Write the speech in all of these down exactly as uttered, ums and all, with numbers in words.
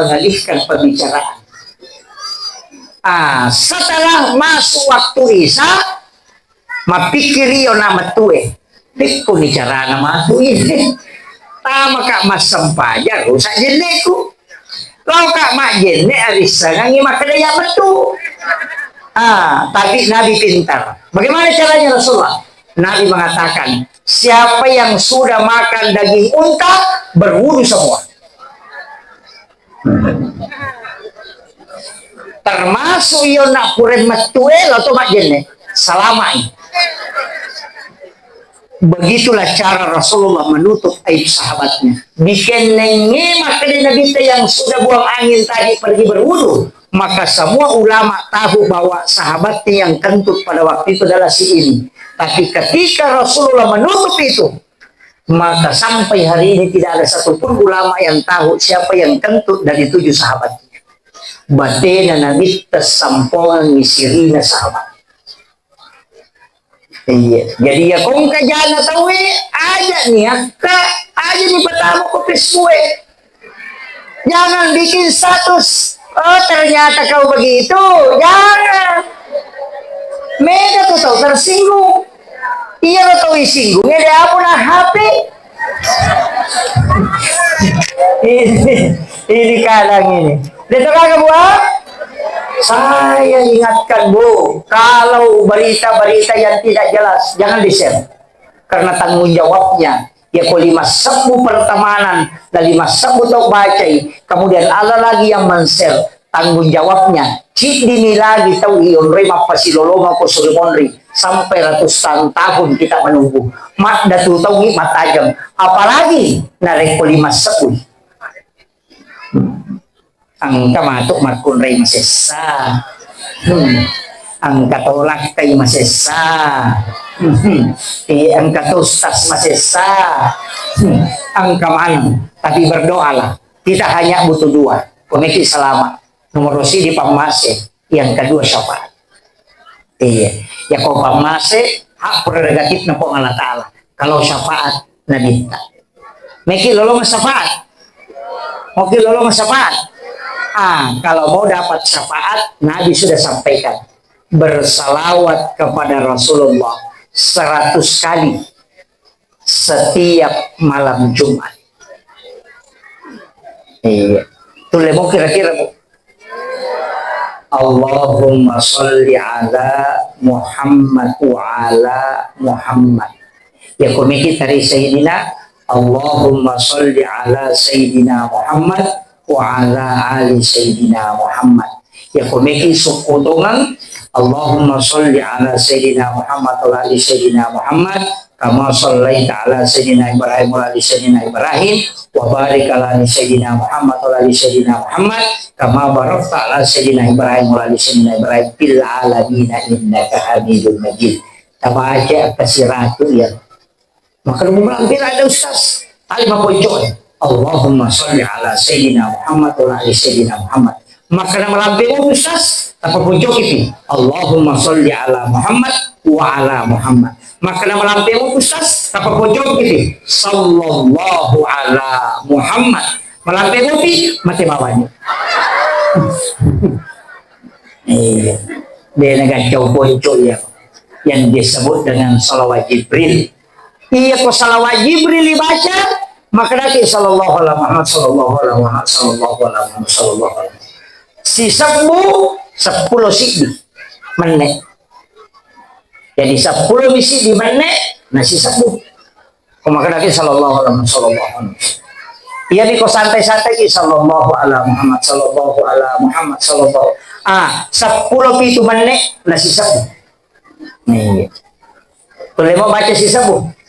mengalihkan pembicaraan. Ah, setelah masuk waktu Isya, mappikkiri ona mettue. Pekkoni carana matu ini. Tamaka massempajang, rusak jenneku. Laoka majjenne, arissengangi makkeda iya mettu. Ah, tapi Nabi pintar. Bagaimana caranya Rasulullah? Nabi mengatakan, "Siapa yang sudah makan daging unta, berwudu semua." Termasuk iyo nak pura mettue, lao to majjenne. Salamai. Begitulah cara Rasulullah menutup aib sahabatnya. Dikennengi makkeda Nabitta yang sudah buang angin tadi pergi berwudu, maka semua ulama tahu bahwa sahabatnya yang kentut pada waktu itu adalah si ini. Tapi ketika Rasulullah menutup itu, maka sampai hari ini tidak ada satupun ulama yang tahu siapa yang kentut dari tujuh sahabatnya. Batena Nabitta sampongengi sirina sahabat. Iya. Jadi ya kongka jana tauwe, aja ni akka, aja ni pertama ko Facebook e. Jangan bikin status, "Oh, ternyata kau begitu." Jangan. Mega tu tau tersinggung. Iya lo tau isinggung, ya dia apa lah H P. Ini, ini kadang ini. Dia terang, Bu, ah? Saya ingatkan, Bu, kalau berita-berita yang tidak jelas, jangan di-share. Karena tanggung jawabnya, ya, ko lima sebbu pertemanan, dan lima sebbu tau bacai, kemudian ada lagi yang men-share, tanggung jawabnya, ciddini lagi tau ionroi mappasilolonga ko suri monri, sampai ratusan tahun kita menunggu. Madda tu tau ni matajeng, apalagi narekko lima sebbu. Engka matu makkunrai masessa. Hmm. Engka to lakkai masessa. Hmm. Eh, engka to ustaz masessa. Hmm. Engka maneng. Tapi berdoalah. Kita hanya butuh dua. Komeki selamat. Nomor siji pammase. Yang kedua syafaat. Iya. Ya, ko pammase, hak prerogatifna Puang Allah Ta'ala. Kalau syafaat, Nabitta. Meki lolong syafaat. Meki lolong syafaat. Ah, kalau mau dapat syafaat, Nabi sudah sampaikan. Bersalawat kepada Rasulullah seratus kali setiap malam Jumat. Iya. Tulle mo kira-kira, Bu. Allahumma salli ala Muhammad wa ala Muhammad. Ya, komiki tari Sayyidina, Allahumma salli ala Sayyidina Muhammad wa ala ali Sayyidina Muhammad. Ya, komeki sukkutongang, Allahumma salli ala Sayyidina Muhammad wa ala ali Sayyidina Muhammad, kama sallaita ala Sayyidina Ibrahim wa ala ali Sayyidina Ibrahim, wa barik ala ali Sayyidina Muhammad wa ala ali Sayyidina Muhammad, kama barakta ala Sayyidina Ibrahim wa ala ali Sayyidina Ibrahim fil alamina innaka Hamidum Majid. Tabaca kasiratu ya. Maka lu mampir ada ustaz. Ali maponcok. Allahumma salli ala Sayyidina Muhammad wa ala ali Sayyidina Muhammad. Maka na malampe mu ustaz, tapa poncok itu. Allahumma salli ala Muhammad wa ala Muhammad. Maka na malampe mu ustaz, tapa poncok itu. Sallallahu ala Muhammad. Malampe mu pi, mate bawani. Iya. Dena gacau poncok ya. Yang disebut dengan salawat Jibril. Iya, ko salawat Jibril dibaca, makkedaki, "Sallallahu ala Muhammad, sallallahu ala Muhammad, sallallahu ala Muhammad, sallallahu ala Muhammad." Sisebbu seppulo siddi menne. Jadi seppulo mi siddi menne, na sisebbu. Ko makkedaki, "Sallallahu ala Muhammad, sallallahu ala Muhammad." Iya, di ko santai-santai ki, "Sallallahu ala Muhammad, sallallahu ala Muhammad, sallallahu." Ah, seppulo pitu menne, na sisebbu. Iya. Tole mo baca sisebbu.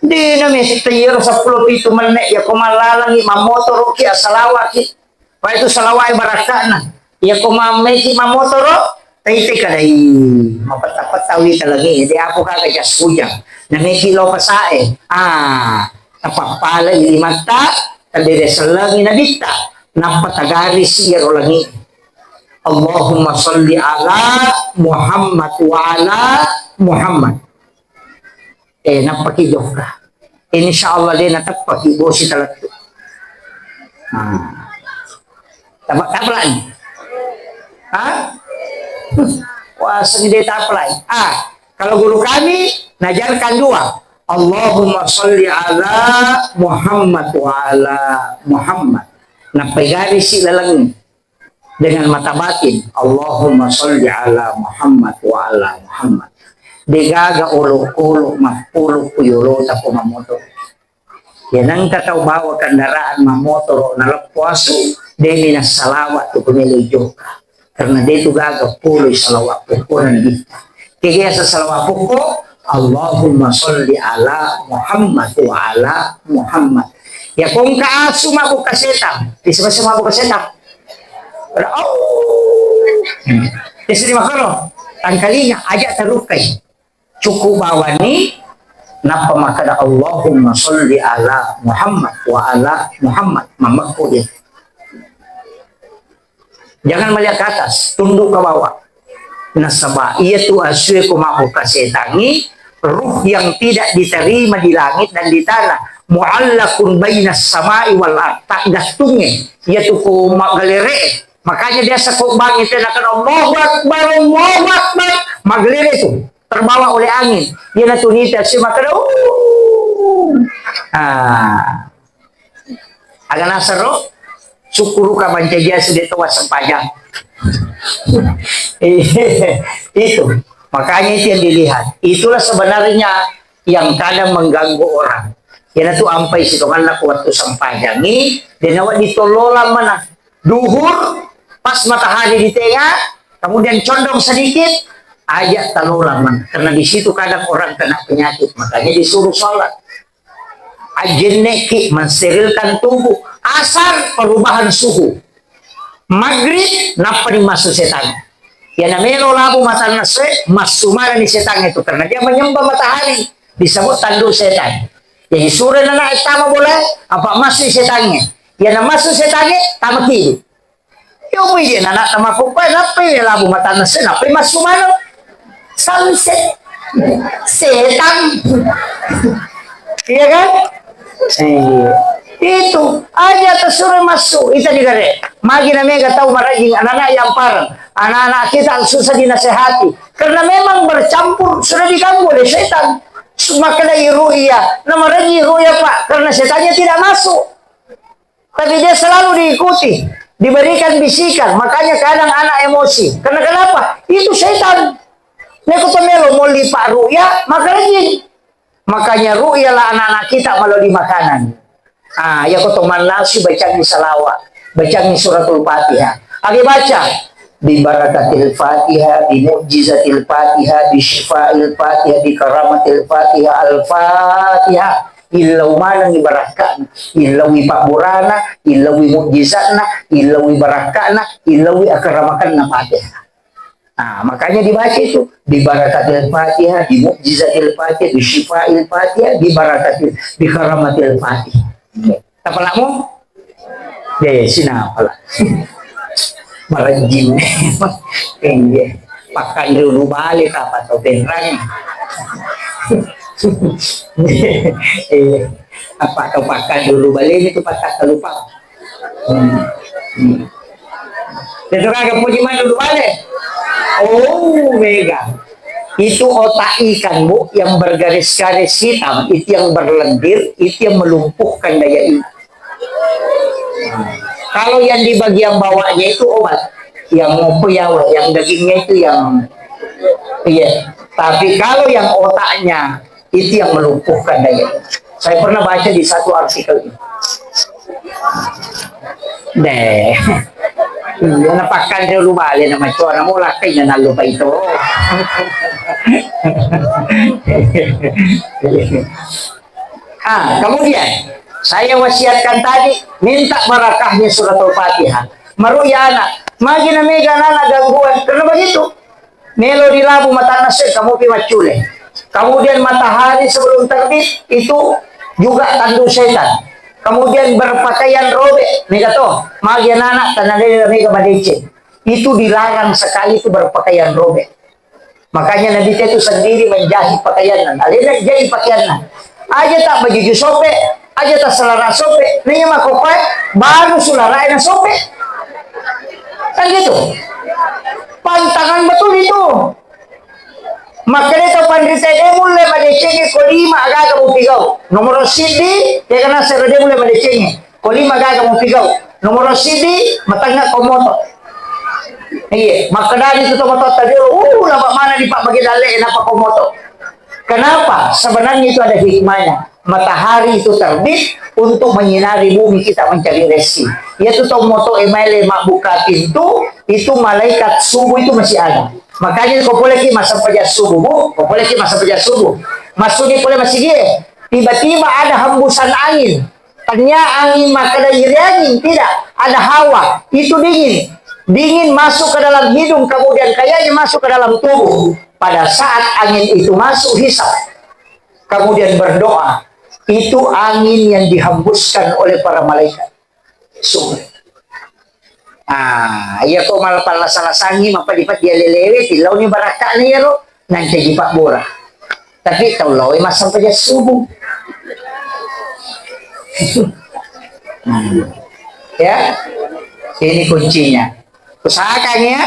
Dina mesti iyaro seppulo pitu menne, ya ko mallalangi, mammotoroki, assalawaki. Pai tu salawai barakka'na. Ya ko mammeki mammotoro, taitai kadai. Mapetta-petta wita lagi, de apo kaga jas hujan. Nameki lo pasae. Ah, tapappalai limatta, tadere sellengi nabitta. Nappa tagarisi iyaro langi. Allahumma salli ala Muhammad wa ala Muhammad. Eh, nappaki jokka. Insya Allah de nateppaki bosi talettu. Nah. Tapa-, tapalai. Hah? Wah, seni deh tapalai. Ah, kalau guru kami najarkan dua. Allahumma sholli ala Muhammad wa ala Muhammad. Napegari si laleng dengan mata batin. Allahumma sholli ala Muhammad wa ala Muhammad. Degaga olo-olo mappolo kuyolo tako mamoto. Iya nengka tau bawa kendaraan mammotoro naleppo asu, demi nassalawa tu pemelo jokka. Karena de tu gaga polo salawat pokko na nabitta. Kegasa salawat pokko, Allahumma sholli ala Muhammad wa ala Muhammad. Ya kongka asu mabukka setang, bisa-bisa mabukka setang. Oh. Jadi makanya tangkalinga aja tarukai. Cukup bawani, nappa makkeda, "Allahumma sholli ala Muhammad wa ala Muhammad." Mammekko dia. Jangan melihat ke atas, tunduk ke bawah. Nasaba iya tu asue ko mabbuka setangi, ruh yang tidak diterima di langit dan di tanah. Mu'allakun bainas samai wal ard. Tak gantunge. Iya tu ko maggalere. Makanya biasa ko bangi tena kan, "Allahu Akbar, Allahu Akbar." Maggalere tu. Terbawa oleh angin. Iyanatu nita si makkeda, "Uh." Ah. Aga nasaro, sukkuruka mancaji asu de' to wassempajang. Itu. Makanya itu yang dilihat. Itulah sebenarnya yang kadang mengganggu orang. Iyanatu ampai sitonganna ko wettu sempajangi, de' nawedding tollolang mana. Duhur, pas matahari di tengah, kemudian condong sedikit, aja talolang, karena di situ kadang orang kena penyakit, makanya disuruh sholat. Ajenneki, mensterilkan tubuh. Asar, perubahan suhu. Maghrib, nappa ni masuk setan. Ya namelo labu matanna se, massu mana ni setan itu, karena dia menyembah matahari, disebut tanduk setan. Jadi sure nana tama bola, apa masuk setannya? Ya na masuk setannya, tama kiri. Yo, pui je nana tama kupa, nappai labu matanna se, nappai massu maneng. Sunset. Setan. Iya kan? Iya. Itu aja tersuruh masuk. Ita di gare. Magi na mega tau marajing anak-anak yang parang. Anak-anak kita susah dinasehati. Karena memang bercampur, sudah diganggu oleh setan. Makanya ru'ya, nama rajin ru'ya, Pak, karena setannya tidak masuk. Tapi dia selalu diikuti, diberikan bisikan, makanya kadang anak emosi. Karena kenapa? Itu setan. Neko to melo molli pak ru'ya, maka rajin. Makanya ru'ya lah anak-anak kita melalui makanan. Ah, ya ko to mannasui bacangi salawat, bacangi suratul Fatihah. Age baca, "Bi barakatil Fatihah, bi mu'jizatil Fatihah, bi syifa'il Fatihah, bi karamatil Fatihah, al-Fatihah." Illau manengi barakka'na, illaui pabburana, illaui mu'jizatna, illaui barakka'na, illaui akaramakanna Fatihah. Nah, makanya dibaca itu, "Bi barakatil Fatihah, bi mu'jizatil Fatihah, bi syifa'il Fatihah, bi barakatil, bi karamatil Fatihah." Tapalamu? Eh, sinapala. Marajin. Iya. Pakkanre ulu bale, tapa tau penrang. Eh, apa tau pakkanre ulu bale itu patah lupa. Hmm. Hmm. Itu kagak puji mana ulu bale? Oh, mega. Itu otak ikan, Bu, yang bergaris-garis hitam, itu yang berlendir, itu yang melumpuhkan daya ingat. Kalau yang di bagian bawahnya itu obat, yang ngopo ya, yang dagingnya itu yang, iya. Tapi kalau yang otaknya itu yang melumpuhkan daya. Saya pernah baca di satu artikel ini. Deh. Iya, napakkanre ulu bale na macoa, na mola kai na nallupa itu. Ah, kemudian saya wasiatkan tadi, minta barakahnya suratul Fatihah. Maru'ya anak, magi na mega anak gangguan, karena begitu. Melo dilabu matanna se, kamu pi maccule. Kemudian matahari sebelum terbit itu juga tanduk setan. Kemudian berpakaian robek, mega to, magi anak-anak tanah mega madeceng. Itu dilarang sekali itu berpakaian robek. Makanya Nabi itu sendiri menjahit pakaianna. Alena jahit pakaianna. Aja tak baju sope, aja tak selara sope. Nanya makopai, baru sulara ena sope. Itu. Pantangan betul itu. Makanya tau panrita de mulle madecengi ko lima agaga mupigau. Nomor siddi, ya kena sere de mulle madecengi. Ko lima agaga mupigau. Nomor siddi, matangnga ko moto. Iya, makkedani tu moto tadi, uh, lama mana di pak bagi dalle, kenapa ko moto? Kenapa? Sebenarnya itu ada hikmahnya. Matahari itu terbit untuk menyinari bumi kita mencari rezeki. Iya tu tau moto email mabbuka pintu, itu malaikat subuh itu masih ada. Makanya ko pole ki massempajang subuh, Bu, ko pole ki massempajang subuh. Masuk di pole masjid, tiba-tiba ada hembusan angin. Tanya angin makkeda iri angin, tidak, ada hawa, itu dingin. Dingin masuk ke dalam hidung, kemudian kayaknya masuk ke dalam tubuh. Pada saat angin itu masuk, hisap, kemudian berdoa, itu angin yang dihembuskan oleh para malaikat. Sungguh. Ah, iya ko mal pallasa-lasangi, mapadi-padi lelewe, tilauni barakka'na iyaro, nancaji pabbura. Tapi tau laoi massempajang subuh. Hmm. Ya, ini kuncinya. Usahakan ya,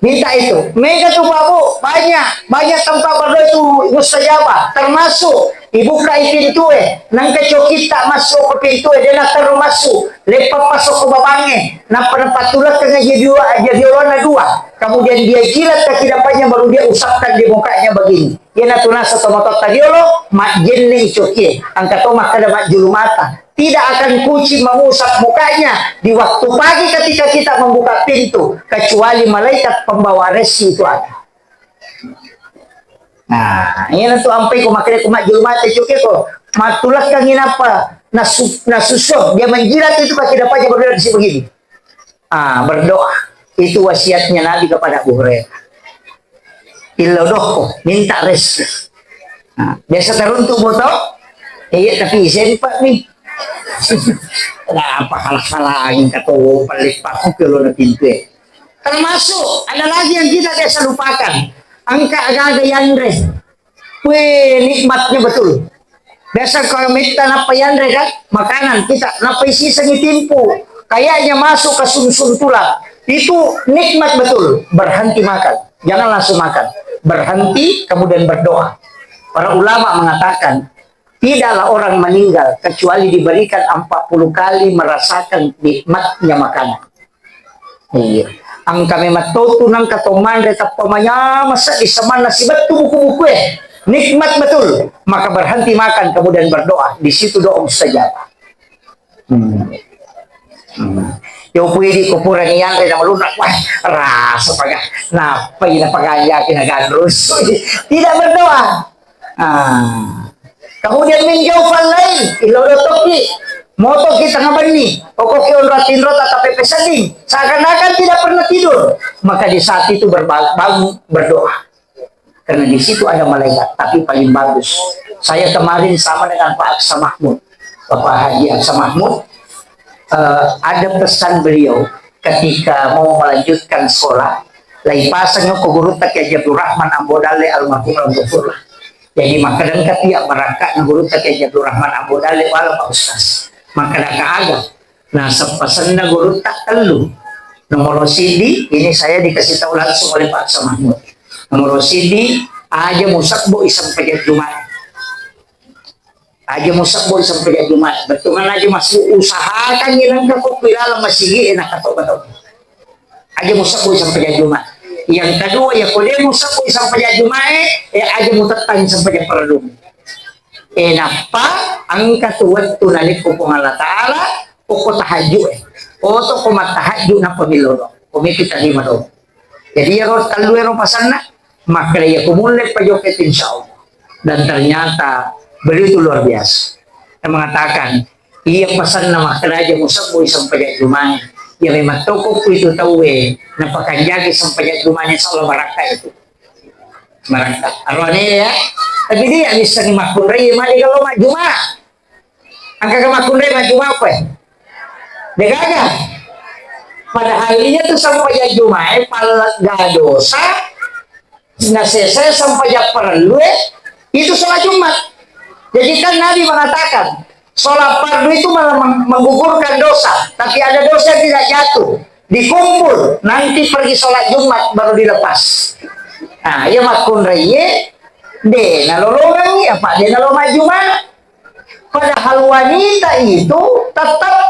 minta itu. Mega tu Pak Bu, banyak, banyak tempat berdoa itu mustajabah, termasuk ibuka pintu e, nangka cokitta masuk ke pintu e, dia nak terus masuk, lepas pasok ke babange, napa napa tulak ke jadi dua, jadi orang dua. Kemudian dia jilat kaki depannya, baru dia usapkan di mukanya begini. Iyanatu naseng tomatoatta riolo, majjennei cokie, engka to makkeda majjulu mata. Tidak akan kucing mengusap mukanya di waktu pagi ketika kita membuka pintu, kecuali malaikat pembawa resi itu ada. Nah, iyanatu ampai ko makkeda ko majjulu mata cokie ko, matulakkangi napa nasu-, nasusso, dia menjilat itu pasti dapatnya berbeda di sini begini. Ah, berdoa. Itu wasiatnya Nabi kepada Abu Hurairah. Illau dokko, minta rezeki. Ah, biasa teruntuk moto? Iya, tapi sempat nih. Kenapa kalah-kalah angin kata, oh, paling paku ke lo pintu ya. Termasuk ada lagi yang kita biasa lupakan. Angka agaga yanre. Wih, nikmatnya betul. Biasa kalau kita napa yanre kan, makanan kita napa isi sengi timpu, kayaknya masuk ke sumsum tulang. Itu nikmat betul. Berhenti makan, jangan langsung makan. Berhenti, kemudian berdoa. Para ulama mengatakan, tidaklah orang meninggal kecuali diberikan empat puluh kali merasakan nikmatnya makanan. Iya. Engka memang totu nangka to manre tappa manyameng seddi samanna sibettu buku-buku e. Nikmat betul. Maka berhenti makan kemudian berdoa. Di situ doa mustajab. Hmm. Hmm. Yo pui di kuburan iyanre na malunna, wah, rasa paga. Napa ina paga yakin agan rusuh. Tidak berdoa. Ah. Kemudian min jaufal lail, illau tokki, motoki tengah benni, pokoknya onrong tinro tatape peseding, seakan-akan tidak pernah tidur. Maka di saat itu berba-, bangun berdoa. Karena di situ ada malaikat, tapi paling bagus. Saya kemarin sama dengan Pak Aksa Mahmud, Bapak Haji Aksa Mahmud, eh, ada pesan beliau ketika mau melanjutkan sekolah, lai pasang ko gurutta Kiai Abdul Rahman Ambo Dalle almarhum almarhum. Jadi makkeda engka pia barakka na gurutta Kiai Abdul Rahman Ambo Dalle wala Pak Ustaz. Makkeda ka aga. Nah, seppasenna gurutta tellu. Nomor sidi, ini saya dikasih tahu langsung oleh Pak Samahmud. Nomor sidi, aja musabbo iseng pejak Jumat. Aja musabbo iseng pejak Jumat. Betul kan aja masuk usahakan ngilang ke kopi dalam masih enak atau betul. Aja musabbu sampajang Jumat. Yang kedua, ya kode musabbu sampajang Jumat, eh, eh, aja mutettang sampajang perlu. Eh, nappa, engka tu wettu nalekko Puang Allah Ta'ala, pokok tahajud, eh. Oto ko mattahajud nappa millono. Komiki tarima do. Jadi, ya, ro, tellu ero pasanna, makkeda, ya, kumulle pajoke itu, insya Allah. Dan ternyata, beliau itu luar biasa. Yang mengatakan, iya pasanna makkeda aja musebbui sampajang Jumae. Iya memang toko ku itu tauwe napakanjaki sampajang Jumae, insya Allah barakka itu. Barakka. Aroane ya. Tapi dia bisa ni makkunrai mali kalau mak Juma. Angka ke makkunrai mak Juma apa? Degaga. Padahal iya tu sampajang Jumae palega dosa. Nah, selesai sampajang parellue, itu sholat Jumat. Jadi kan Nabi mengatakan, sholat fardu itu malah meng-, menggugurkan dosa, tapi ada dosa yang tidak jatuh. dikumpul, nanti pergi sholat Jumat baru dilepas. Nah, iya makkunraiye, de nalolongangi, apa de nalomajjuma. Padahal wanita itu tetap